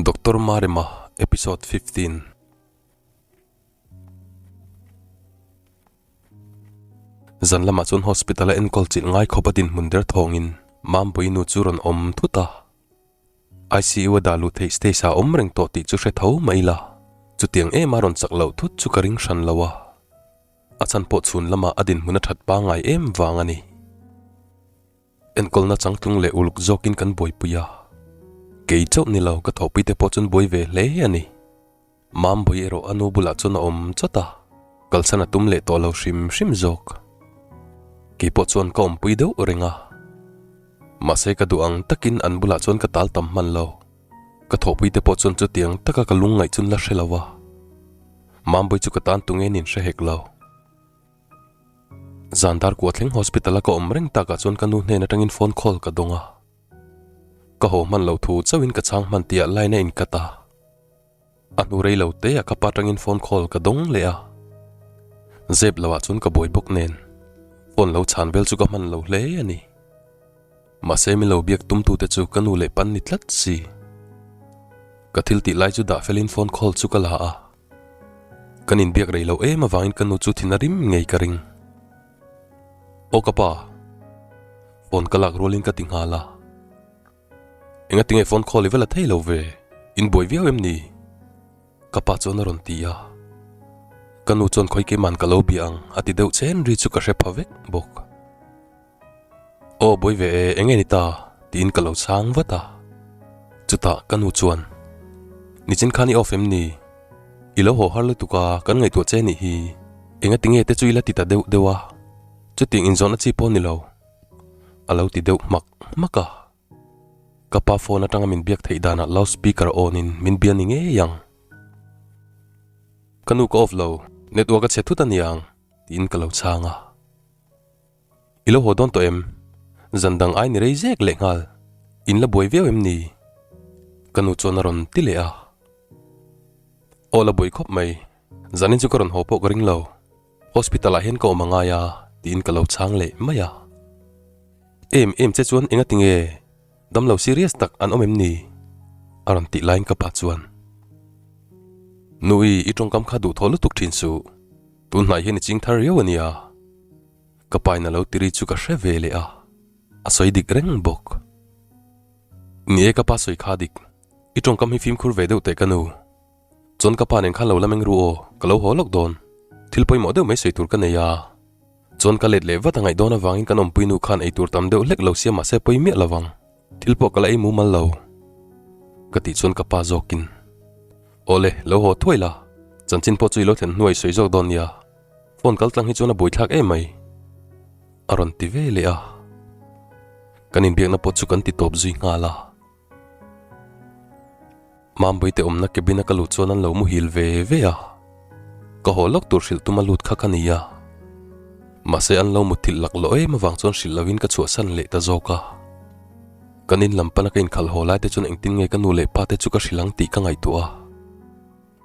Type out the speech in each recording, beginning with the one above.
Doctor Marema Episode 15 Zan lamah chuan hospital a enkawl chilh ngai khawp a dinhmun der thawngin Mampuii nu chu rawn awm thut a. ICU a dah luh theih stage ah awm reng tawh tih chu hre tho mai ila, chutiang em a rawn chak loh thut chu ka ring hran lo a. A chhan pawh chhun lamah a dinhmun a that pangngai em vang a ni. Enkawlna changtlung leh uluk zawkin kan buaipui a, kei chauh ni lo ka thawhpui te pawh chuan buai ve hle a ni. Mambui erawh a nu bulah chuan a awm chawt a, kalsan a tum leh tawh lo hrim hrim zawk. Kei pawh chuan ka awmpui deuh reng a, mahse ka duh ang takin an bulah chuan ka tal tam hman lo. Ka thawhpui te pawh chuan chutiang taka ka lungngaih chun la hre lo a, Mambui chu ka tan tunge nin hre hek lo. Zan dar kua thleng hospital a ka awm reng takah chuan ka nu hnen atangin phone call ka dawng a, ka haw hman lo thu chauhin ka chhang hman tihah line a incut a. A hnu rei lo te ah ka pa tangin phone call ka dawng leh a, zep lo ah chuan ka buai bawk nen phone lo chhan vel chu ka hman lo hle a ni. Mahse min lo biak tum tu te chu ka nu leh pan ni tlat si. Ka thil tih lai chu dah felin phone call chu ka la a, kan inbiak rei lo em avangin ka nu chu thin a rim ngei ka ring. Aw ka pa, phone ka lak rualin ka ti nghal a. Enga tinge phone call i va la thei lo ve, in buai viau em ni? Ka pa chuan a rawn ti a. Ka nu chuan khawi keiman ka lo bia ang a ti deuh chen ri chu ka hre pha vek bawk. Aw buai ve e, enge ni ta? tiin ka lo chhang vat a. Chutah ka nu chuan, Nichin khan i off em ni? I lo haw har lutuk a, kan ngaihtuah che nih hi. Enga tinge te chu i la ti ta deuh deuh a, chutiang inzawhna chi pawh ni lo. A lo ti deuh hmak hmak a. Ka pa phone atanga min biak theih danah loud speaker on in min bia ni ngei ang. Ka nu ka off lo, network a chhe thut a niang tiin ka lo chhang a. I lo haw dawn tawh em? Zan dang ai ni rei zek leh nghal. In la buai viau em ni? Ka nu chuan a rawn ti leh a. Aw la buai khawp mai, zanin chu ka rawn haw pawh ka ring lo. Hospital ah hian ka awm a ngai a tiin ka lo chhang leh mai a. Em em che chuan enga tinge damlo serious tak an awm em ni? A rawn tih laiin ka pa chuan Nui i tawngkam kha duhthawh lutuk thin suh, tun hnai hian i ching thar riau a nia. Ka pa in a lo tiri chu ka hre ve leh a, a sawi dik reng bawk. Ni e ka pa sawi kha dik, i tawngkam hi fimkhur ve deuh teh ka nu. Chuan ka pa nen khan lo la meng ru aw, ka lo haw lawk dawn. Thil pawimawh deuh mai sawi tur ka nei a. Chuan ka let leh vat a ngaih dawn avangin kan awmpui nu khan ei tur tam deuh hlek lo sia mahse pawi miah lovang. Thil pawh ka la ei mumal lo. Ka tih chuan ka pa zawkin, Awle, lo haw thuai la, chanchin pawh chu i lo thlen hnuai sawi zawk dawn nia. Phone kal tlang hi chuan a buaithlak em mai. A rawn ti ve leh a. Kan inbiakna pawh chu kan ti tawp zui nghal a. Mambuite awmna cabin a ka lut chuan an lo muhil ve ve a, ka haw lawk tur hrilh tum a lut kha ka ni a. Mahse an lo muthilh lak loh em avang chuan hrilh lovin ka chhuahsan leh ta zawk a. Kan in lam pana ka inkhalh haw lai te chuan engtin nge ka nu leh pa te chu ka hrilh ang tih ka ngaihtuah a.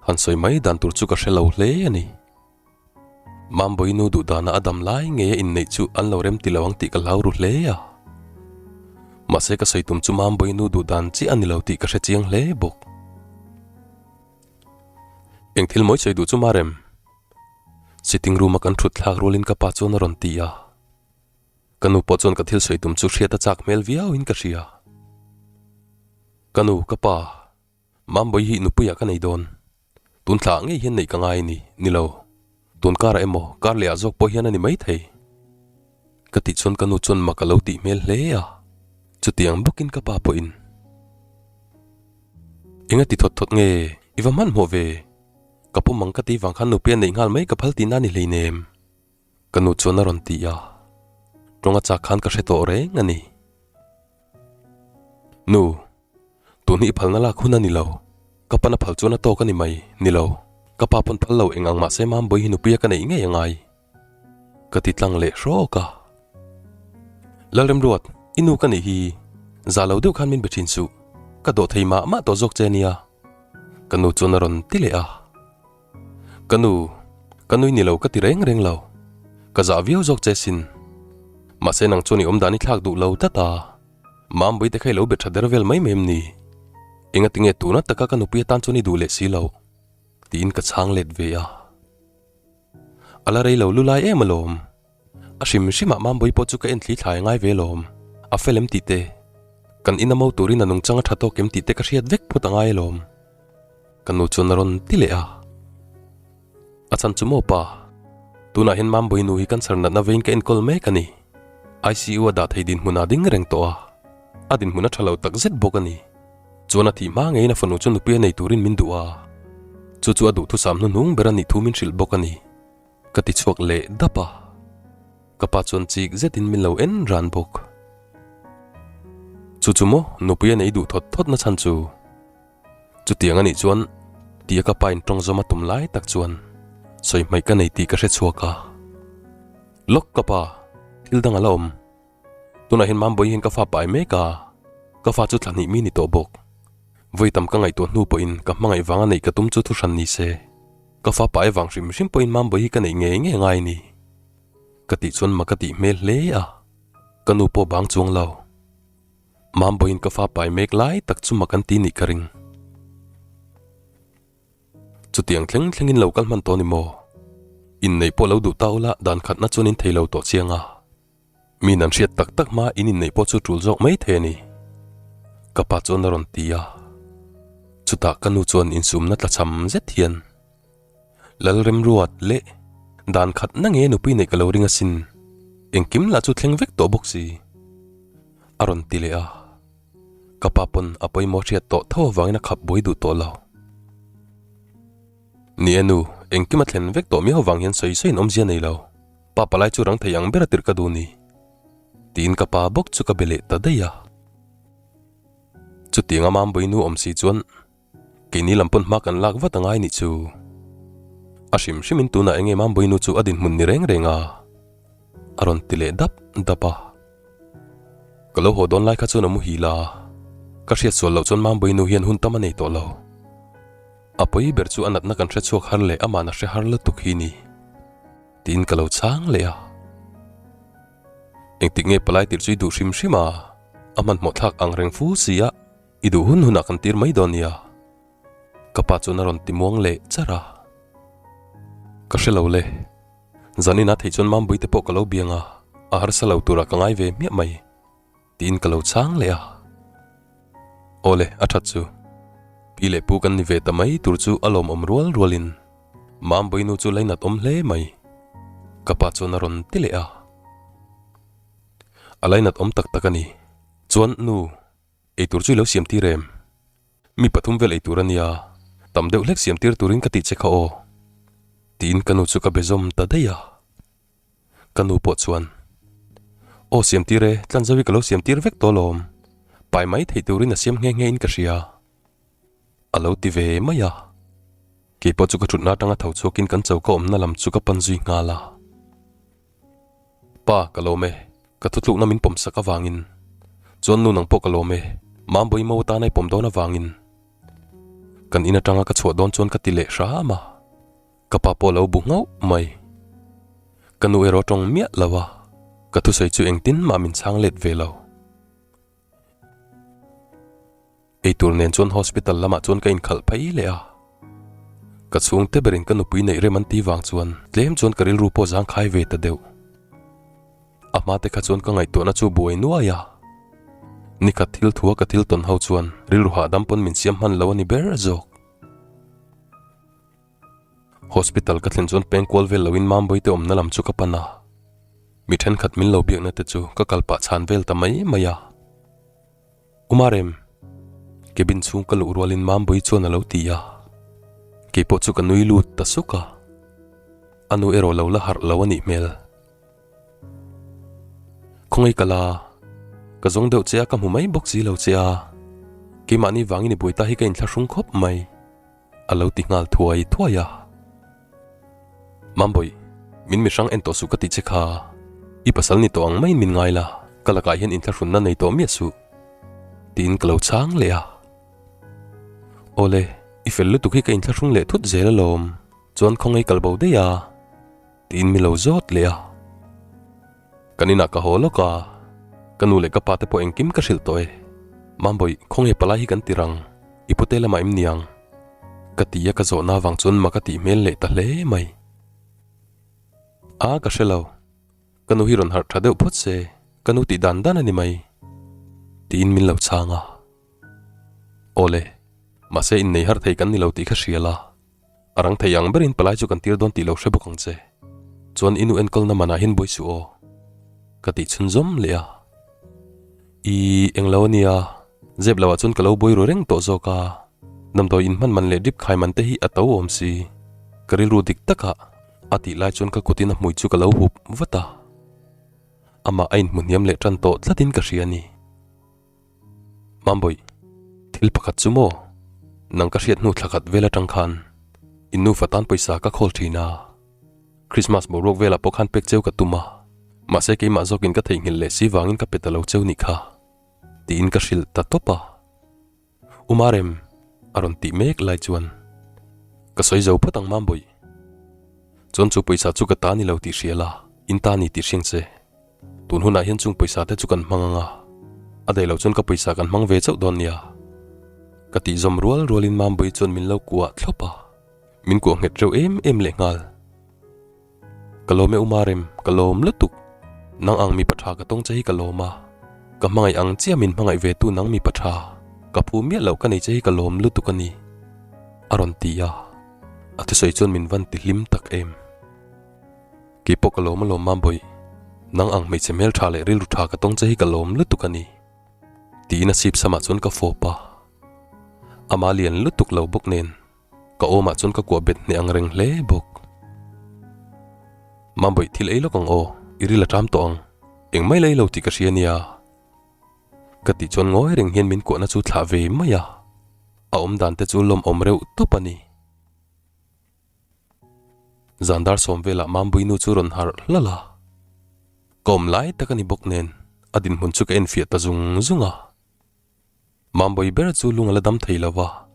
Han sawi mai dan tur chu ka hre lo hle a ni. Mambawi nu duh dana a dam lai ngei a inneih chu an lo rem ti lo ang tih ka hlau ru hle a. Mahse ka sawi tum chu Mambawi nu duh dan chiah a ni lo tih ka hre chiang hle bawk. Eng thil mawi sawi duh chu Marem? Sitting room a kan thut thlak rualin ka pa chuan a rawn ti a. Ka nu pawh chuan ka thil sawi tum chu hriat a chak hmel viauin ka hria. Ka nu, ka pa. Mambawi hi nupuiah ka nei dawn. Tun thla ah ngei hian neih ka ngai a ni, ni lo. Tun karah emaw, kar leh ah zawk pawh hian a ni maithei. Ka tih chuan ka nu chuan mak a lo tih hmel hle a, chutiang bawkin ka pa pawhin. Enga ti thawt thawt nge, i va hmanhmawh ve? Ka pum ang ka tih vang khan nupui a neih nghal mai ka phal tihna a ni hleinem. Ka nu chuan a rawn ti a, tawnga chak khan ka hre tawh reng a ni. Nu, tun hi i phalna lak hun a ni lo. Ka pana phal chuan a tawk a ni mai, ni lo. Ka pa pawn phal lo eng ang mahse Mambawi hi nupuia ka neih ngei a ngai. Ka ti tlang leh hrawk a. Lalremruat, i nu ka nih hi za lo deuh khan min be thin suh. Ka dawh thei mah mah tawh zawk che nia. Ka nu chuan a rawn ti leh a. Ka nu, ka nui ni lo ka ti reng reng lo. Ka zah viau zawk che sin. Mahse nang chuan i awm dan i thlak duh lo tlat a. Mambawi te kha i lo be tha der vel mai mai em ni? Engatinge tuna taka ka nupui atan chuan i duh leh si lo? tiin ka chhang let ve a. A la rei lo lu lai em alawm. A hrim hrimah Mambawi pawh chu ka en thli thlai ngai ve alawm. A fel em tih te, kan ina mo turin a nungchang a tha tawk em tih te ka hriat vek phawt a ngai alawm. Ka nu chuan a rawn ti leh a. A chhan chu maw pa? Tunah hian Mambawi nu hi cancer natna vein ka enkawl mek a ni. ICU a dah thei dinhmun a ding reng tawh a, a dinhmun a tha lo tak zet bawk a ni. Chuan a thih hma ngeiin a fanu chu nupui a nei turin min duh a, chu chu a duhthusam hnuhnung ber a nih thu min hrilh bawk a ni. Ka ti chhuak leh dap a, ka pa chuan chik zetin min lo en ran bawk. Chu chu maw nupui a nei duh thawt thawt na chhan chu? Chutiang a nih chuan tia ka pa in tawng zawm a tum lai tak chuan sawi hmaih ka nei tih ka hre chhuak a. Lawk ka pa, thil dang a la awm. Tunah hian Mambawi hian ka fa pai mek a, ka fa chu thla hnih mi ni tawh bawk. Vawi tam ka ngaihtuah hnu pawhin ka hmangaih vanga neih ka tum chu thu hran ni se. Ka fa pai vang hrim hrim pawhin Mambawi hi ka neih ngei ngei ngai ni. Ka tih chuan mak a tih hmel hle a, ka nu pawh bang chuang lo. Mambawiin ka fa pai mek lai tak chu mak an ti nih ka ring. Chutiang thleng thlengin lo kal hman tawh ni maw? Inneih pawh lo duh ta ula dan khatna chuan in thei lo tawh chiang a. Min an hriat tak tak hma in inneih pawh chu tul zawk mai thei a ni. Ka pa chuan a rawn ti a. Chutah ka nu chuan insumna tlachham zet hian Lalremruat leh dan khat na nge nupui neih ka lo ring asin, engkim lah chu thleng vek tawh bawk si a rawn ti leh a. Ka pa pawn a pawimawh hriat tawh tho avangin a khap buai duh tawh lo. Ni e nu, engkim a thlen vek tawh miau avang hian sawi sawiin awmzia nei lo. Pa palai chu rang thei ang ber a tirh ka duh ni. Tiin ka pa bawk chu ka be leh ta daih a. Chutiang a Mambawi nu awm si chuan keini lam pawn hma kan lak vat a ngai nih chu. A hrim hrimin tunah enge Mambawi nu chu a dinhmun ni reng reng a, a rawn ti leh dap dap a. Ka lo haw dawn lai kha chuan a muhil a, ka hriat sual loh chuan Mambawi nu hian hun tam a nei tawh lo. A pawi ber chu a natna kan hre chhuak har leh amahna hre har lutuk hi ni. Tiin ka lo chhang leh a. Engtik nge palai tirh chu i duh hrim hrim a, a hmanhmawh thlak ang reng fu si a, i duh hun hunah kan tir mai dawn nia. Ka pa chuan a rawn ti muang leh char a. Ka hre lo le. Zanin a theih chuan Mambui te pawh ka lo biang a, a harsa lo turah ka ngai ve hmiah mai. Tiin ka lo chhang leh a. Awle, a that chu. Pi leh pu kan ni ve ta mai tur chu a lawmawm rual rualin Mambawi nu chu lainat awm hle mai. Ka pa chuan a rawn ti leh a. A lainat awm tak tak a ni. Chuan nu, eitur chu i lo siam tir em? Mi pathum vel eitur a nia, tam deuh hlek siam tir turin ka tih che kha aw. Tiin ka nu chu ka be zawm ta daih a. Ka nu pawh chuan, Aw siam tir e, Tlanzawi ka lo siam tir vek tawh alawm, pai mai theih turin a siam nghe nghe in ka hria. A lo ti ve mai a. Kei pawh chu ka thutna atanga tho chhuakin kan choka awmna lam chu ka pan zui nghal a. Pa, ka lawm e, ka thutlukna min pawm sak avangin. Chuan nu nang pawh ka lawm e, Mambawi mo atana i pawm dawn avangin. Kan in atanga ka chhuah dawn chuan ka ti leh hram a. Ka pa pawh lo bu nghauh mai. Ka nu erawh tawng miah lo a, ka thusawi chu engtin mah min chhang let ve lo. Eitur nen chuan hospital lamah chuan ka inkhalh phei leh a. Ka chhungte berin ka nupui neih rem an ti vang chuan tlem chuan ka rilru pawh zangkhai ve ta deuh. A hma te kha chuan ka ngaihtuahna chu buai nuai a. Nikhat thil thua ka thil tawn ho chuan rilru hahdam pawn min siam hman lo a ni ber zawk. Hospital ka thlen chuan peng kual vel loin Mambawi te awmna lam chu ka pan a, mi thenkhat min lo biakna te chu ka kal pah chhan vel ta mai mai a. Umarem, cabin chhung ka luh rualin Mambawi chuan a lo ti a, keipawh chu ka nui lut ta suk a, a nu erawh lo la harh lo a nih hmel. Khawngaih ka la, ka zawng deuh che a ka hmu mai bawk si lo che a, keimahni vangin i buai ta hi ka inthlahrung khawp mai. A lo ti nghal thuai thuai a. Mambawi, min mihrang en tawh suh ka tih che kha. I pasal ni tawh ang maiin min ngai la, ka lakah hian inthlahrunna nei tawh miah suh. Tiin ka lo chhang leh a. Awle, i fel lutuk hi ka inthlahrung leh thut zel alawm, chuan khawngaih kal bo daih a. Tiin mi lo zawt leh a. Kan inah ka haw lawk a, ka nu leh ka pa te pawh engkim ka hrilh tawh e. Mambawi, khawngaih palai hi kan ti rang. I pute lamah im niang? Ka ti a ka zawhna avang chuan mak a tih hmel leh ta hle mai. A ka hre lo. Ka nu hi rawn harh tha deuh phawt se, ka nu tih dan dan a ni mai. Tiin min lo chhang a. Awle, mahse innei har thei kan ni lo tih kha hria la. A rang thei ang berin palai chu kan tir dawn tih lo hre bawk ang che. Chuan i nu enkawlna manah hian buai suh aw. Ka tih chhunzawm leh a. I englo a nia, zep loah chuan ka lo buai ru reng tawh zawk a. Damdawi inhman man leh drip khai man te hi a to awm si. Ka rilru dik takah a tih lai chuan ka kutin a hmui chu ka lo hup vat a. Amah a inhmu hniam leh tan tawh tlatin ka hria a ni. Mambawi, thil pakhat chu maw? Nang ka hriat hnu thla khat vel atang khan in nufa tan pawisa ka khawl thin a. Christmas boruak velah pawh khan pek cheu ka tum a, mahse keimah zawkin ka theihnghilh leh si vangin ka pe ta lo cheu nih kha, tiin ka hrilh ta tawp a. Umarem, a rawn tih mek lai chuan ka sawi zo phawt ang Mambawi. Chuan chu pawisa chu ka ta ni lo tih hria la, in ta ni tih hriang che. Tun hunah hian chung pawisa te chu kan hmang ang a, a daih loh chuan ka pawisa kan hmang ve chauh dawn nia. Ka tih zawm rual rualin Mambawi chuan min lo kuah thlawp a, min kuah nghet reuh em em leh nghal. Ka lawm e Umarem, ka lawm lutuk. Nang ang mipa tha ka tawng che hi ka lawm a, ka hmangaih ang chiah min hmangaih ve tu nang mipa tha, ka phu miah loh ka nei che hi ka lawm lutuk a ni, a rawn ti a, a thusawi chuan min van ti hlim tak em. Kei pawh ka lawm alawm Mambawi, nang ang hmeichhe hmeltha leh rilru tha ka tawng che hi ka lawm lutuk a ni, tiin a sip samah chuan ka fawp a. Ama lian lutuk lo bawk nen ka awmah chuan ka kuah bet hneh ang reng hle bawk. Mambawi thil ei lawk ang aw, i ril a ṭam tawh ang, engmai la ei lo tih ka hria nia. Ka tih chuan ngawi reng hian min kuahna chu thlah ve mai a, a awmdan te chu lawmawm reuh tawp a ni. Zan dar sawm velah Mambuinu chu rawn harh hlal a, ka awm lai tak a ni bawk nen a dinhmun chu ka enfiah ta zung zung a. Mambui ber chu lung a la dam thei lo va,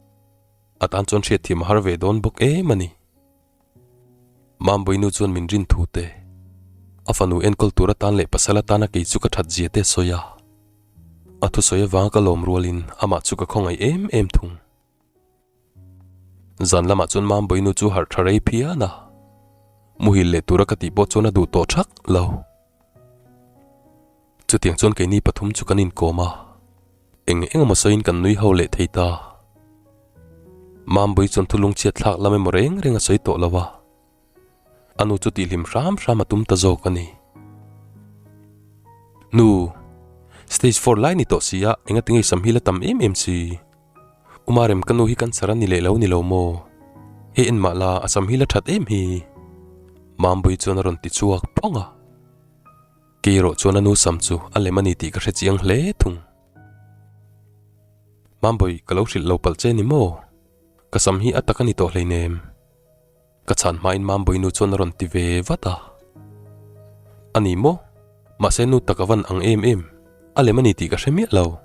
a tan chuan hriatthiam a har ve dawn bawk em a ni. Mambuinu chuan min rin thu te, a fanu enkawl tur atan leh pasal atana kei chu ka that zia te a sawi a, a thusawi avanga ka lawm rualin amah chu ka khawngaih em em thung. Zan lamah chuan Mambawi nu chu harh tha rei phian a, muhil leh tura ka tih pawh chuan a duh tawh thak lo. Chutiang chuan keini pathum chu kan inkawm a, eng eng emaw sawiin kan nui ho leh thei ta. Mambawi chuan thulung chhiat thlak lam emaw reng reng a sawi tawh lo a, A nu chu tihhlim hram hram a tum ta zawk a ni. Nu, stage four lai ni tawh si a, enga tinge sam hi la tam em em si? Umarem ka nu hi cancer a ni leh lo ni lo maw? Hei en mah la, a sam hi la that em hi? Mambui chuan a rawn ti chhuak phawng a. Kei erawh chuan a nu sam chu a lem a ni tih ka hre chiang hle thung. Mambui, ka lo hrilh lo palh che ni maw? Ka sam hi a tak a ni tawh hleinem. Ka chhan hmain Mambawi nu chuan a rawn ti ve vat a. A ni maw? Mahse nu tak a van ang em em, a lem a ni tih ka hre miah lo.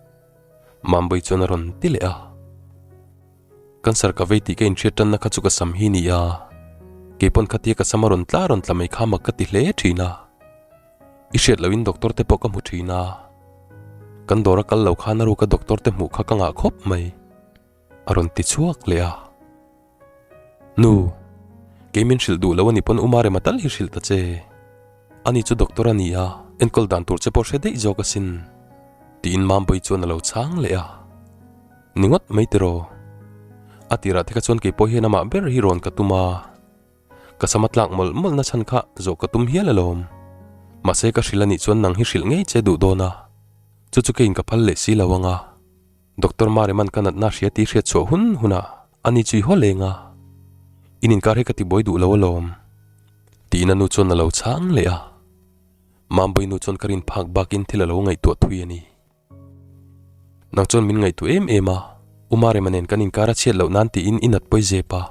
Mambawi chuan a rawn ti leh a. Cancer ka vei tih ka inhriat tanna kha chu ka sam hi ni a, keipawn khatia ka sam a rawn tla rawn tla mai kha mak ka ti hle thin a. I hriat lohin doctor te pawh ka hmu thin a. Kan dawr a kal lo khan a ruka doctor te hmuh kha ka ngah khawp mai. A rawn ti chhuak leh a. Nu, kei min hrilh duh lo a ni pawn Uma rema tal hi hrilh ta che. Ani chu doctor a ni a, enkawl dan tur che pawh hre daih zawk asin. Tiin Mambawi chuan a lo chhang leh a. Ni ngawt mai tiraw. A tirah te kha chuan kei pawh hian amah ber hi rawn ka tum a. Ka sama tlak mawlh mawlh na chhan kha zawh ka tum hial alawm. Mahse ka hrilh a nih chuan nang hi hrilh ngei che duh dawn a. Chu chu keiin ka phal leh si lo ang a. Doctor Mareman ka natna hria tih hriat chhuah hun hunah a ni chui haw leng a, in inkar hi ka ti buai duh lo alawm, tiin a nu chuan a lo chhang leh a. Mambawi nu chuan ka rin phak bakin thil a lo ngaihtuah thui a ni. Nang chuan min ngaihtuah em em a, U Marema nen kan inkar a chhiat loh nan tiin i nat pawi zep a,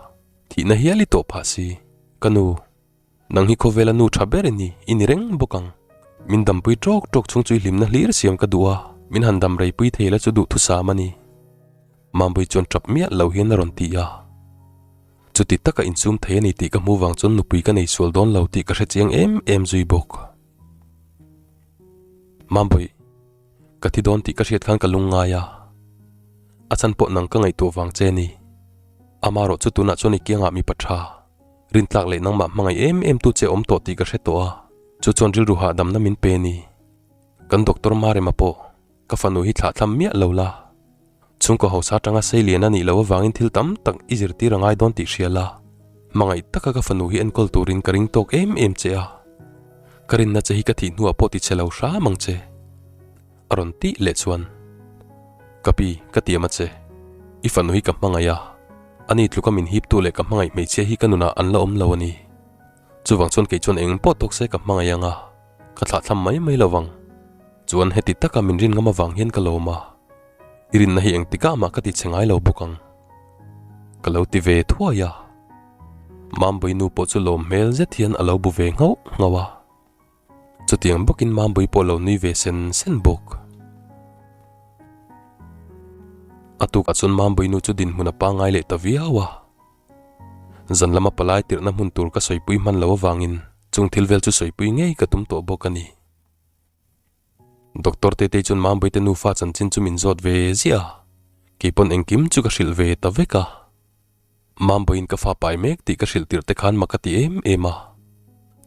thihna hial i tawh phah si, ka nu. Nang hi khawvela nu tha ber i ni, i ni reng bawk ang. Min dampui tawk tawk chung chu i hlimna hlir siam ka duh a, min han dam reipui thei la chu duhthusam a ni. Mambui chuan tap miah lo hian a rawn ti a. Chuti taka insum thei a ni tih ka hmu vang chuan nupui ka nei sual dawn lo tih ka hre chiang em em zui bawk. Mambui, ka thi dawn tih ka hriat khan ka lung ngai a. A chhan pawh nang ka ngaihtuah vang che ni. Amarawh chu tunah chuan i kiangah mipa tha, rintlak leh nangmah hmangaih em em tu che awm tawh tih ka hre tawh a, chu chuan rilru hahdamna min pe ni. Kan Doctor Marema pawh ka fanu hi thlah thlam miah lo la. Chhungkaw hausa atanga sei lian a nih loh avangin thil tam tak i zirtir a ngai dawn tih hria la, hmangaih taka ka fanu hi enkawl turin ka ring tawk em em che a. Ka rinna che hi ka thih hnuah pawh ti che lo hram ang che. A rawn tih leh chuan, Ka pi, ka tiam a che. I fanu hi ka hmangaih a, ani tluka min hiptu leh ka hmangaih hmeichhia hi ka nunah an la awm lo a ni. Chuvang chuan kei chuan eng pawh tawk se ka hmangaih ang a, ka thlahthlam mai mai lo vang. Chuan heti taka min rin ngam avang hian ka lawm a, i rinna hi engtikah mah ka ti che ngai lo bawk ang. Ka lo ti ve thuai a. Mambui nu pawh chu lawm hmel zet hian a lo bu ve nghauh nghauh a. Chutiang bawkin Mambui pawh lo nui ve sen sen bawk. A tukah chuan Mambui nu chu dinhmun a pangngai leh ta viau a. Zan lama palai tirhna hmun tur ka sawipui hman lo avangin chung thil vel chu sawipui ngei ka tum tawh bawk a ni. Doctor Tetei chuan Mambawi te nufa chanchin chu min zawt ve ziah a, keipawn engkim chu ka hrilh ve ta vek a. Mambawiin ka fa pai mek tih ka hrilh tirh te khan mak a ti em em a,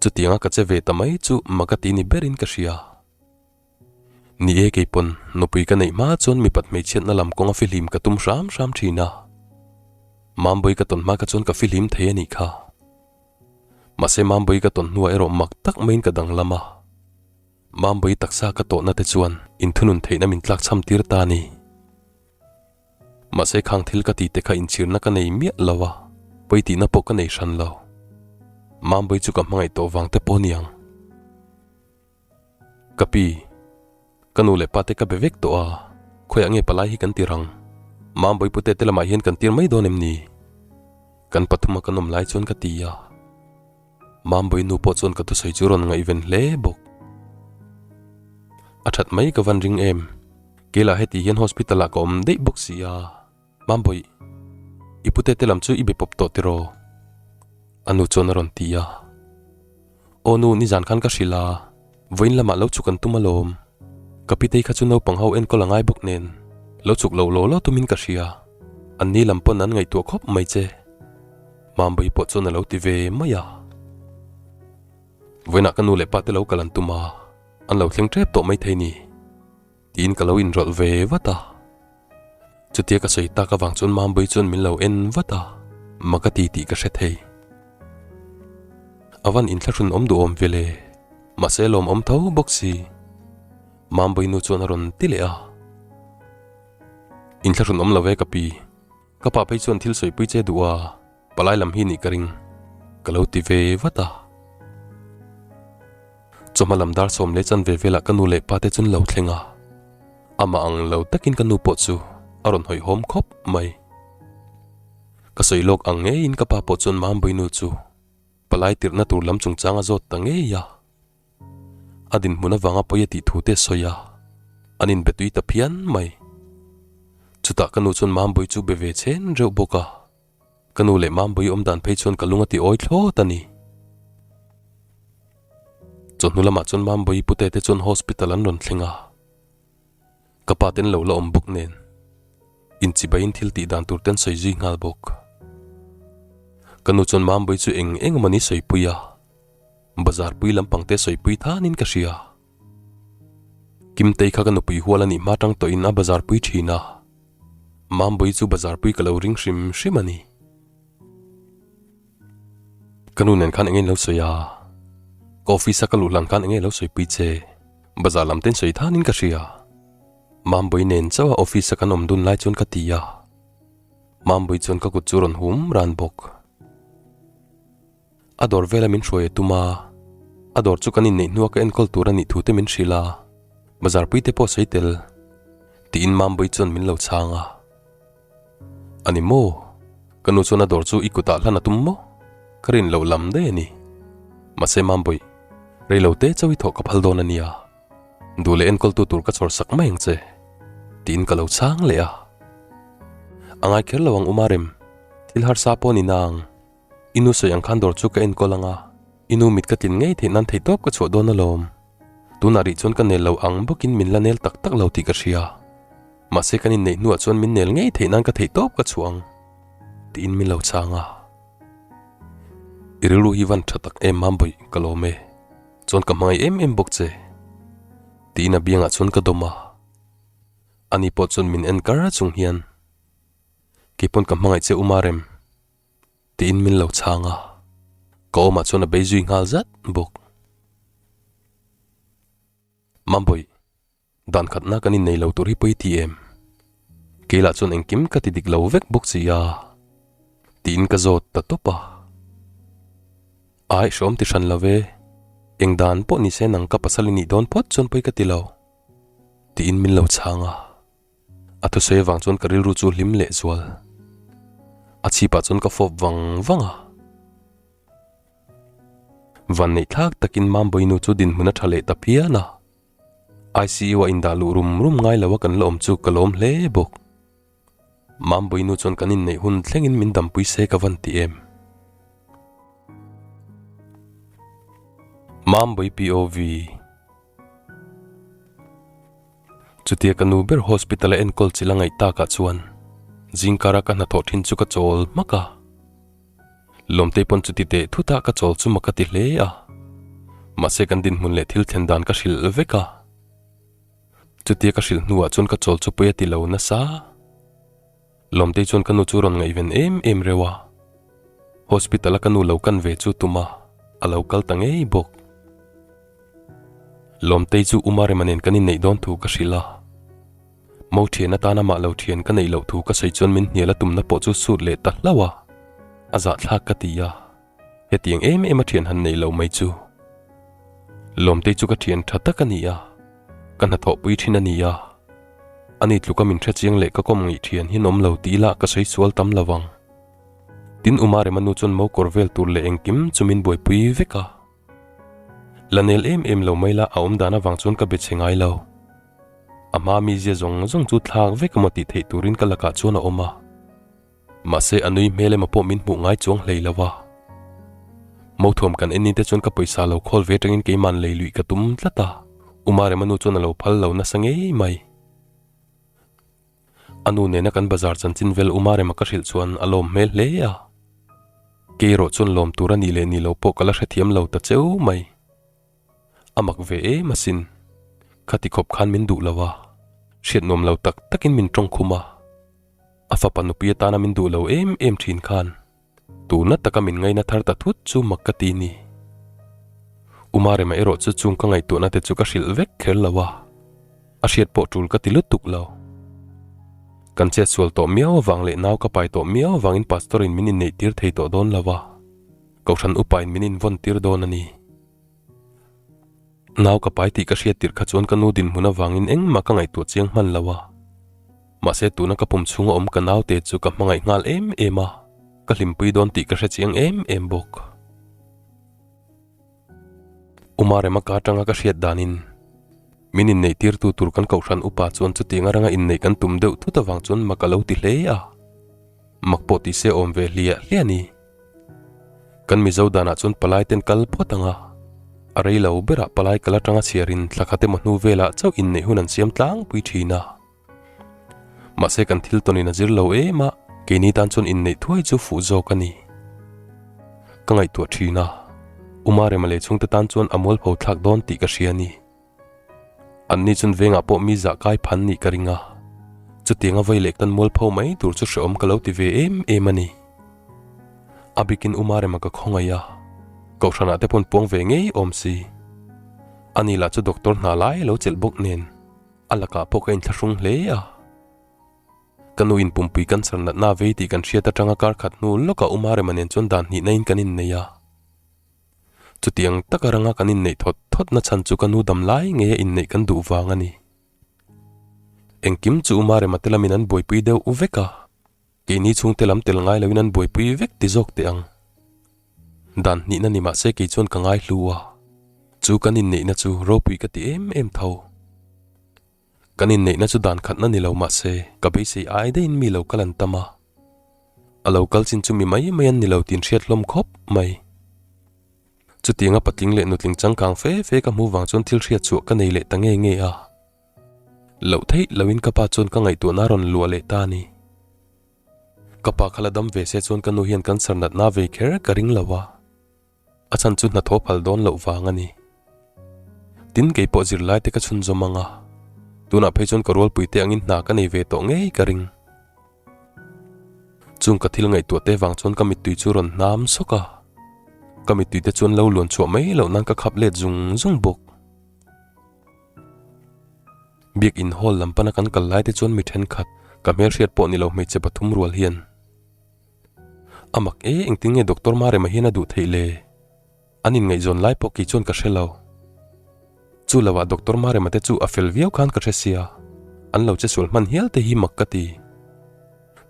chutianga ka che ve ta mai chu mak a ti ni berin ka hria. Ni e keipawn nupui ka neih hma chuan mipat hmeichhiatna lam kawnga fihlim ka tum hram hram thin a. Mambawi ka tawn hma kha chuan ka fihlim thei a nih kha. Mahse Mambawi ka tawn hnuah erawh mak tak maiin ka danglam a. Mambawi taksa ka tawhna te chuan inthunun theihna min tlak chham tir ta a ni. Mahse khang thil ka tih te kha inchhirna ka nei miah lo a, pawi tihna pawh ka nei hran lo. Mambawi chu ka hmangaih tawh vang te pawh a niang. Ka pi, ka nu leh pa te ka be vek tawh a, khawiah nge palai hi kan ti rang? Mambawi pute te lamah hian kan tir mai dawn em ni? Kan pathuma kan awm lai chuan ka ti a. Mambawi nu pawh chuan ka thusawi chu rawn ngaihven hle bawk. A that mai ka van ring em? Keilah heti hian hospital ah ka awm daih bawk si a. Mambawi, i pute te lam chu i be pawp tawh tiraw? A nu chuan a rawn ti a. Aw nu, nizan khan ka hrilh a, vawiin lamah lo chuk an tum alawm. Ka pitei kha chu naupang ho enkawl a ngai bawk nen, lo chuk lo law law tumin ka hria. An ni lam pawn an ngaihtuah khawp mai che. Mambawi pawh chuan a lo ti ve mai a. Vawiinah ka nu leh pa te lo kal an tum a, an lo thleng tep tawh maithei ni. Tiin ka lo inrawlh ve vat a. Chutia ka sawi tak avang chuan Mambawi chuan min lo en vat a, mak a ti tih ka hre thei. A van inthlahrun awm duhawm ve le, mahse lawmawm tho bawk si. Mambawi nu chuan a rawn ti leh a. Inthlahrun awm lo ve ka pi, ka pa phei chuan thil sawipui che duh a, palai lam hi nih ka ring, ka lo ti ve vat a. Chawhma lam dar sawm leh chanve velah ka nu leh pa te chuan lo thleng a, amah ang lo takin ka nu pawh chu a rawn hawihhawm khawp mai. Ka sawi lawk ang ngeiin ka pa pawh chuan Mambawi nu chu palai tirhna tur lam chungchang a zawt ta ngei a. A dinhmun avanga pawi a tih thu te a sawi a, an inbe tui ta phian mai. Chutah ka nu chuan Mambawi chu be ve chhen reuh bawk a. Ka nu leh Mambawi awm dan phei chuan ka lung a ti awi thlawt a ni. Chawhnu lamah chuan Mambawi pute te chuan hospital an rawn thleng a. Ka pa ten lo la awm bawk nen inchibaiin thil tih dan tur ten sawi zui nghal bawk. Ka nu chuan Mambawi chu eng eng emaw ni sawipui a, bazar pui lampang te sawipui thanin ka hria. Kimtei kha ka nupui hual a nih hma tang tawhin a bazar pui thin a. Mambawi chu bazar pui ka lo ring hrim hrim a ni. Ka nu nen khan enge lo sawi a, ka office a ka luh hlan khan enge lo sawi pui che, bazar lam ten sawi thanin ka hria. Mambawi nen chauh a office a kan awm dun lai chuan ka ti a. Mambawi chuan ka kut chu rawn hum ran bawk. A dawr vela min hruai a tum a, a dawr chu kan inneih hnua ka enkawl tur a nih thu te min hrilh a, bazar pui te pawh sawi tel tiin Mambawi chuan min lo chhang a. A ni maw? Ka nu chuan a dawr chu i kutah hlan a tum maw? Ka rin loh lam daih a ni. Mahse Mambawi, rei lo te chauh i thawh ka phal dawn a nia. Duh leh enkawltu tur ka chhawr sak mai ang che, tiin ka lo chhang leh a. A ngai kher lo ang Umarem, thil harsa pawh a ni nang. I nu sawi ang khan dawr chu ka enkawl ang a, i nu mit ka tlin ngei theih nan theihtawp ka chhuah dawn alawm. Tunah rih chuan ka nel lo ang bawkin min la nel tak tak lo tih ka hria. Mahse kan inneih hnuah chuan min nel ngei theih nan ka theih tawp ka chhuah ang tiin min lo chhang a. I rilru hi van tha tak em Mambawih ka lawm e, chuan ka hmangaih em em bawk che tiin a biangah chuan ka dawm a. Ani pawh chuan min en kar chung hian Keipawn ka hmangaih che u Marem tiin min lo chhang a, ka awmah chuan a bei zui nghal zat bawk. Mambawih. Dan khatna kan innei lo tur hi pawi ti em? Kei lah chuan engkim ka ti dik lo vek bawk si a, tiin ka zawt ta tawp a. Aih hrawm ti hran lo ve, eng dan pawh ni se nang ka pasal i nih dawn phawt chuan pawi ka ti lo, tiin min lo chhang a. A thusawi avang chuan ka rilru chu hlim leh zual. A chhipah chuan ka fawp vang vang a. Vanneih thlak takin Mambawi nu chu dinhmun a tha leh ta phian a. ICU a indah luh rum rum ngai lo a kan la awm chu ka lawm hle bawk. Mambawi nu chuan kan inneih hun thlengin min dampui se ka van ti em. Mambawi POV. Chutia ka nu ber hospital a enkawl chil a ngaih takah chuan zingkara ka hnathawh thin chu ka chawl hmak a. Lawmtei pawn chuti teh thut a ka chawl chu mak a ti hle a. Mahse kan dinhmun leh thil thlen dan ka hrilh vek a. Chutia ka hrilh hnuah chuan ka chawl chu pawi a ti lo nasa. Lawmtei chuan ka nu chu rawn ngaihven em em reuh a. Hospital a ka nu lo kan ve chu tum a, a lo kal ta ngei bawk. Lawmtei chu Umarema nen kan inneih dawn thu ka hrilh a. Mo thian atana mah lo thian ka neih loh thu ka sawi chuan min hnial a tumna pawh chu sut leh ta hlauh a, a zahthlak ka ti a, hetiang em em a thian han neih loh mai chu. Lawmtei chu ka thian tha tak a ni a, ka hnathawhpui thin a ni a, ani tluka min hrechiang leh ka kawm ngaih thian hi an awm lo tih ila ka sawi sual tam lo ang. Tin Umarema nu chuan mo kawr vel tur leh engkim chu min buaipui vek a. La nel em em lo mai la a awm dan avang chuan ka be chhe ngai lo. A hma mizia zawng zawng chu thlak vek emaw tih theih turin ka lakah chuan a awm a. Mahse a nui hmel emaw pawh min hmuh ngai chuang hlei lo a. Mothuam kan en ni te chuan ka pawisa lo khawl ve atangin keiman lei luih ka tum tlat a, Umarema nu chuan a lo phal lo nasa ngei mai. A nu nena kan bazar chanchin vel Umarema ka hrilh chuan a lawm hmel hle a. Kei erawh chuan lawm tur a nih leh nih lo pawh ka la hrethiam lo ta cheu mai. A mak ve em asin. Khati khawp khan min duh lo a, hriat nuam lo tak takin min tawng khum a. A fapa nupui atana min duh lo em em thin khan tuna taka min ngaina thar ta thut chu mak ka ti ni. Umarema erawh chu chung ka ngaihtuahna te chu ka hrilh vek kher lo a. A hriat pawh tul ka ti lutuk lo. Kan chet sual tawh miau avang leh nau ka pai tawh miau avangin pastor in min inneih tir thei tawh dawn lo a, kohhran upa in min invawn tir dawn a ni. Nau ka pai tih ka hriat tirh kha chuan ka nu dinhmun avangin engmah ka ngaihtuah chiang hman lo a. Mahse tuna ka pum chhunga awm ka naute chu ka hmangaih nghal em em a, ka hlimpui dawn tih ka hre chiang em em bawk. Umarema ka atanga ka hriat danin min inneih tirtu tur kan kohhran upa chuan chutiang aranga inneih kan tum deuh thut avang chuan mak a lo ti hle a, mak pawh ti se awm ve hliah hliah a ni. Kan Mizo danah chuan palai ten kal phawt ang a, a rei lo berah palai kal atanga chhiarin thla khat emaw hnu velah chauh inneih hun an siam tlangpui thin a. Mahse kan thil tawnin a zir lo em a, keini tan chuan inneih thuai chu fuh zawk a ni. Ka ngaihtuah thin a, Umarema leh chhungte tan chuan a mualpho thlak dawn tih ka hria a ni. Anni chuan vengah pawh mi zah kai phan nih ka ring a, chutianga vawi leh kan mualpho mai tur chu hrehawm ka lo ti ve em em a ni. A bikin Umarema ka khawngaih a, Kohhranah te pawn puang ve ngei awm si. Ani lah chu doctor hna lai lo chelh bawk nen. A lakah pawh ka inthlahrung hle a. Ka nu in pumpui cancer natna a vei tih kan hriat atanga kar khat hnu lawkah Umarema nen chuan dan hnihna in kan innei a. Chutiang taka ranga kan inneih thawt thawt na chhan chu ka nu dam lai ngeia inneih kan duh vang a ni. Engkim chu Umarema te lamin an buaipui deuh vek a. Keini chhungte lam tel ngai loin an buaipui vek ti zawk teh ang. Dan hnihna ni mahse kei chuan ka ngai hlu a, chu kan inneihna chu ropui ka ti em em tho. Kan inneihna chu dan khatna ni lo mahse ka beisei ai daihin mi lo kal an tam a, a lo kal chin chu mi mai mai an ni lo tih inhriat hlawm khawp mai. Chutianga patling leh nutling changkang fe fe ka hmuh vang chuan thil hriat chhuah ka nei leh ta nge nge a. Loh theih loin ka pa chuan ka ngaihtuahna a rawn luah leh ta a ni. Ka pa kha la dam ve se chuan ka nu hian cancer natna vei kher ka ring lo a, a chhan chu hnathawh phal dawn loh vang a ni. Tin kei pawh zirlai te ka chhunzawm ang a, tunah phei chuan ka rualpui te angin hna ka nei ve tawh ngei ka ring. Chung ka thil ngaihtuah te vang chuan ka mittui chu rawn hnam sawk a, ka mittui te chuan lo luan chhuah mai loh nan ka khap let zung zung bawk. Biakin hall lam pana kan kal lai te chuan mi thenkhat, ka hmelhriat pawh ni lo hmeichhe pathum rual hian a mak e, engtin nge Doctor Marema hian a duh theih le? An inngaihzawn lai pawh kei chuan ka hre lo. Chu lo ah Doctor Marema te chu a fel viau khan ka hre sia, an lo che sual hman hial te hi mak ka ti.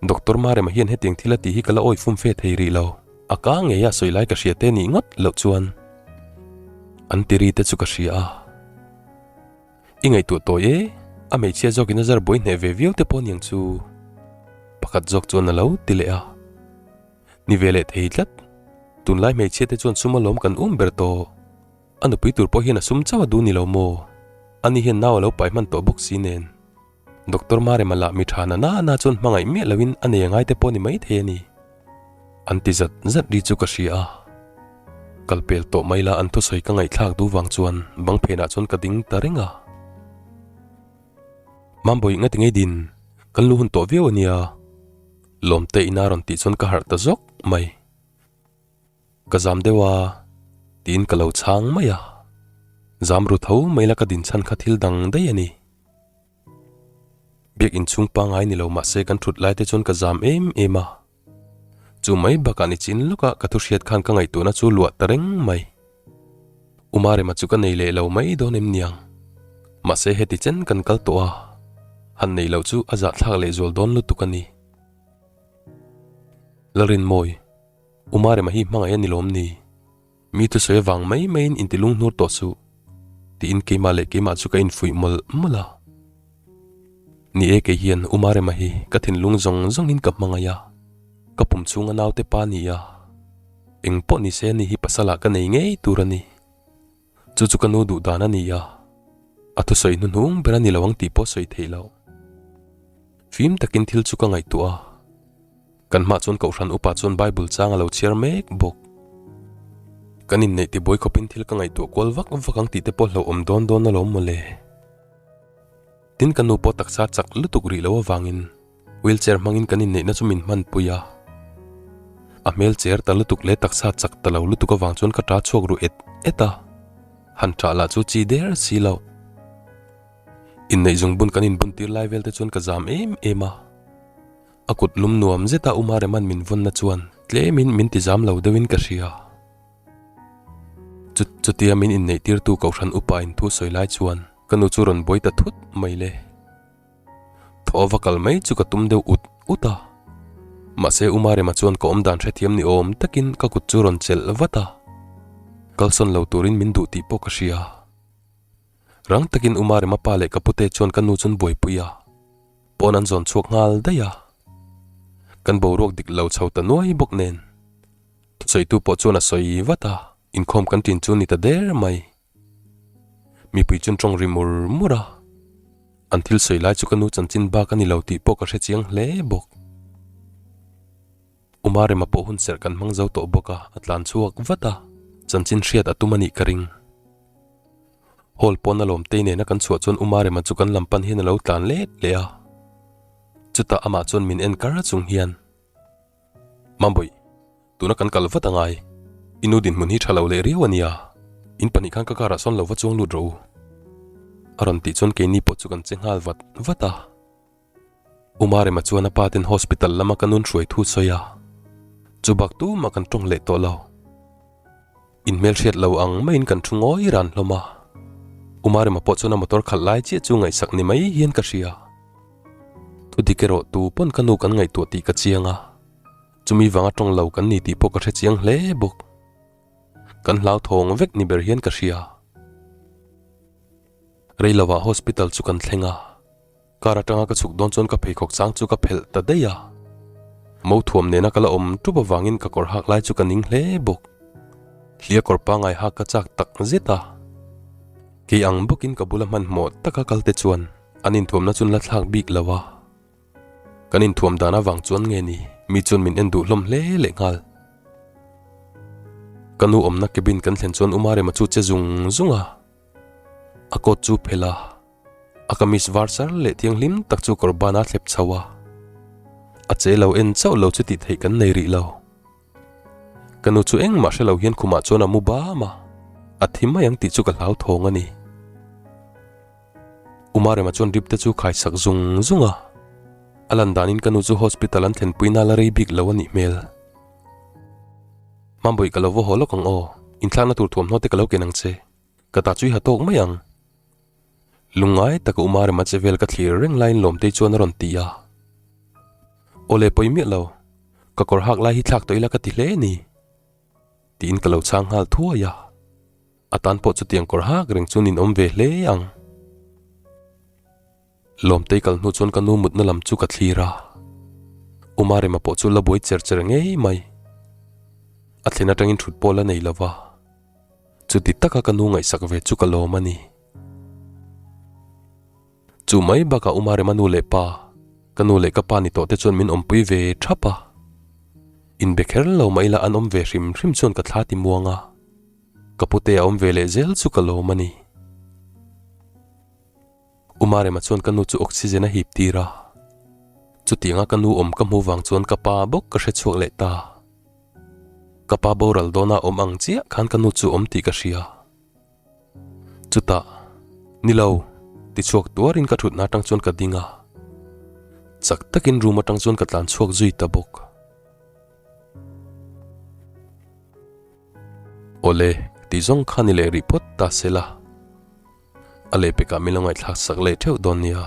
Doctor Marema hian hetiang thil a tih hi ka la awi fum fe thei rih lo. A ka ngei a sawi lai ka hria te nih ngawt loh chuan an ti ri te chu ka hria a. I ngaihtuah tawi e, a hmeichhia zawkin a zar buai hneh ve viau te pawh aniang chu pakhat zawk chuan a lo ti leh a. Ni ve leh thei tlat, tunlai hmeichhia te chuan sum alawm kan um ber tawh. A nupui tur pawh hian a sum chauh a duh ni lo maw? Ani hian nau a lo pai hman tawh bawk si nen. Doctor Marema lah mi tha na na na chuan hmangaih miah loin a nei angai te pawh ni mai thei a ni. An ti zat zat ri chu ka hria a. Kal pel tawh mai la an thusawi ka ngaihthlak duh vang chuan bang phenah chuan ka ding ta reng a. Mambawi ngati ngei din, kan lu hun tawh viau a nia. Lawmte ina rawn tih chuan ka harh ta zawk mai. Ka zam deuh a, tiin ka lo chhang mai a. Zam ru tho mai la ka din chhan kha thil dang daih a ni. Biak inchhung pangngai ni lo mahse kan thut lai te chuan ka zam em em a. Chu mai bakah ni chin lawkah ka thu hriat khan ka ngaihtuahna chu luah ta reng mai. Umarema chu ka nei leh lo mai dawn em niang. Mahse heti chen kan kal tawh a, han nei lo chu a zahthlak leh zual dawn lutuk a ni. Lalrinmawi, Umarema hi hmangaih a ni lawm ni? Mi thusawi avang mai maiin inti lunghnur tawh suh, tiin keimah leh keimah chu ka infuih mawlh mawlh a. Ni e, kei hian U Marema hi ka thinlung zawng zawngin ka hmangaih a, ka pum chhunga naute pa ni a, eng pawh ni se ani hi pasalah ka nei ngei tur a ni. Chu chu ka nu duh dan a ni a, a thusawi hnuhnung ber a ni lo ang tih pawh sawi theih loh. Fim takin thil chu ka ngaihtuah a. Kan hmah chuan Kohhran upa chuan Bible chang a lo chhiar mek bawk. Kan inneih tibuai khawpin thil ka ngaihtuah kual vak vak ang tih te pawh hlauhawm dawn dawn alawm mawle. Tin ka nu pawh taksa chak lutuk rih lo avangin wheelchair hmangin kan inneihna chu min hmanpui a. A hmel cher ta lutuk leh taksa chak ta lo lutuk avang chuan ka ta chhuak ru et et a. Han ṭah lah chu chi der si loh. Inneih zungbun kan inbuntir lai vel te chuan ka zam em em a. A kut lum nuam zeta Uma Reman min vawnna chuan tlemin min ti zam lo deuhin ka hria. Chu chutia min inneihtirtu Kohhran upa in thu sawi lai chuan ka nu chu rawn buai ta thut mai le. Thaw va kal mai chu ka tum deuh ut ut a. Mahse Uma Rema chuan ka awmdan hrethiam ni awm takin ka kut chu rawn chelh vat a. Kalsawn lo turin min duh tih pawh ka hria. Rang takin Uma Rema pa leh ka pute chuan ka nu chuan buaipui a, pawn an zawn chhuak nghal daih a. Kan boruak dik lo chho ta nuai bawk nen. Thusawitu pawh chuan a sawi vat a, inkhawm kan tin chu ni ta der mai. Mipui chuan tawng ri mur mur a, an thil sawi lai chu ka nu chanchin bak a ni lo tih pawh ka hre chiang hle bawk. Uma Rema pawh hun serh kan hmang zo tawh bawk a, a tlan chhuak vat a, chanchin hriat a tum a nih ka ring. Hall pawn a lawm tei nena kan chhuah chuan Uma Rema chu kan lam pan hian a lo tlan let leh a. Chutah amah chuan min en kar chung hian, Mambawih, tuna kan kal vat angai. I nu dinhmun hi tha lo leh riau a nia. In pahnih khan ka car ah sawn lo va chuang lut rawh u. A rawn tih chuan keini pawh chu kan che nghal vat vat a. Uma Rema chuan a pa ten hospital lama ka nun hruai thu sawi a, chu bak tumah kan tawng leh tawh lo. Inhmelhriat lo ang maiin kan thu ngawi ran hlawm a. Uma Rema pawh chuan a motor khalh lai chiah chu ngaihsak ni mai hian ka hria. Thu dik erawh tu pawn ka nu kan ngaihtuah tih ka chiang a, chumi vanga tawng lo kan ni tih pawh ka hre chiang hle bawk. Kan hlauthawng vek ni ber hian ka hria. Reilovah hospital chu kan thleng a. Car atanga ka chhuk dawn chuan ka pheikhawk chang chu ka phelh ta daih a. Mo thuam nena ka la awm tup avangin ka kawr hak lai chu ka ning hle bawk. Hlia kawr pangai hak ka chak tak zet a. Kei ang bawkin ka bula hmanhmawh taka kal te chuan. An inthuamna chu an la thlak bik lo a. Kan inthuam dan avang chuan nge ni mi chuan min en duh hlawm hle leh nghal. Ka nu awmna cabin kan thlen chuan Umarema chu che zung zung a. A coat chu phelh a, a kamis var sar leh thianghlim tak chu kawr ban a thlep chho a. A che lo en chauh lo chu tih theih kan nei rih lo. Ka nu chu engmah hre lo hian khumah chuan a mu bam a, a thi mai ang tih chu ka hlauthawng a ni. Umarema chuan drip te chu khai sak zung zung a, a lan danin ka nu chu hospital an thlenpui nal a rei bik lo a nih hmel. Mambawi ka lo va haw lawk ang aw, inthlakna tur thuamhnaw te ka lo ken ang che, ka ta chu i ha tawk mai ang. Lungngai taka Umarema che vel ka thlir reng laiin Lawmtei chuan a rawn ti a. Awle pawi miah lo, ka kawr hak lai hi thlak tawh ila ka ti hle ni. Tiin ka lo chhang nghal thuai a. A tan pawh chutiang kawr hak reng chu ninawm ve hle ang. Lawmtei kal hnu chuan ka nu mutna lam chu ka thlir a. Umarema pawh chu la buai cher cher ngei mai. A thlen atangin thut pawh la nei lo va. Chuti taka ka nu ngaihsak ve chu ka lawm a ni. Chu mai bakah Umarema nu leh pa, ka nu leh ka pa ni tawh te chuan min awmpui ve thap a. Inbe kher lo mah ila an awm ve hrim hrim chuan ka thla ti muang a. Ka pute a awm ve leh zel chu ka lawm a ni. Umarema chuan ka nu chu oxygen a hip tir a. Chutianga ka nu awm ka hmu vang chuan ka pa bawk ka hre chhuak leh ta. Ka pa boral dawna awm ang chiah khan ka nu chu awm tih ka hria. Chutah, Ni lo, ti chhuak tuarin ka thutna atang chuan ka ding a. Chak takin room atang chuan ka tlan chhuak zui ta bawk. Awle, ti zawng kha ni leh rih phawt ta se la. A lehpekah min lo ngaihthlak sak leh theuh dawn nia.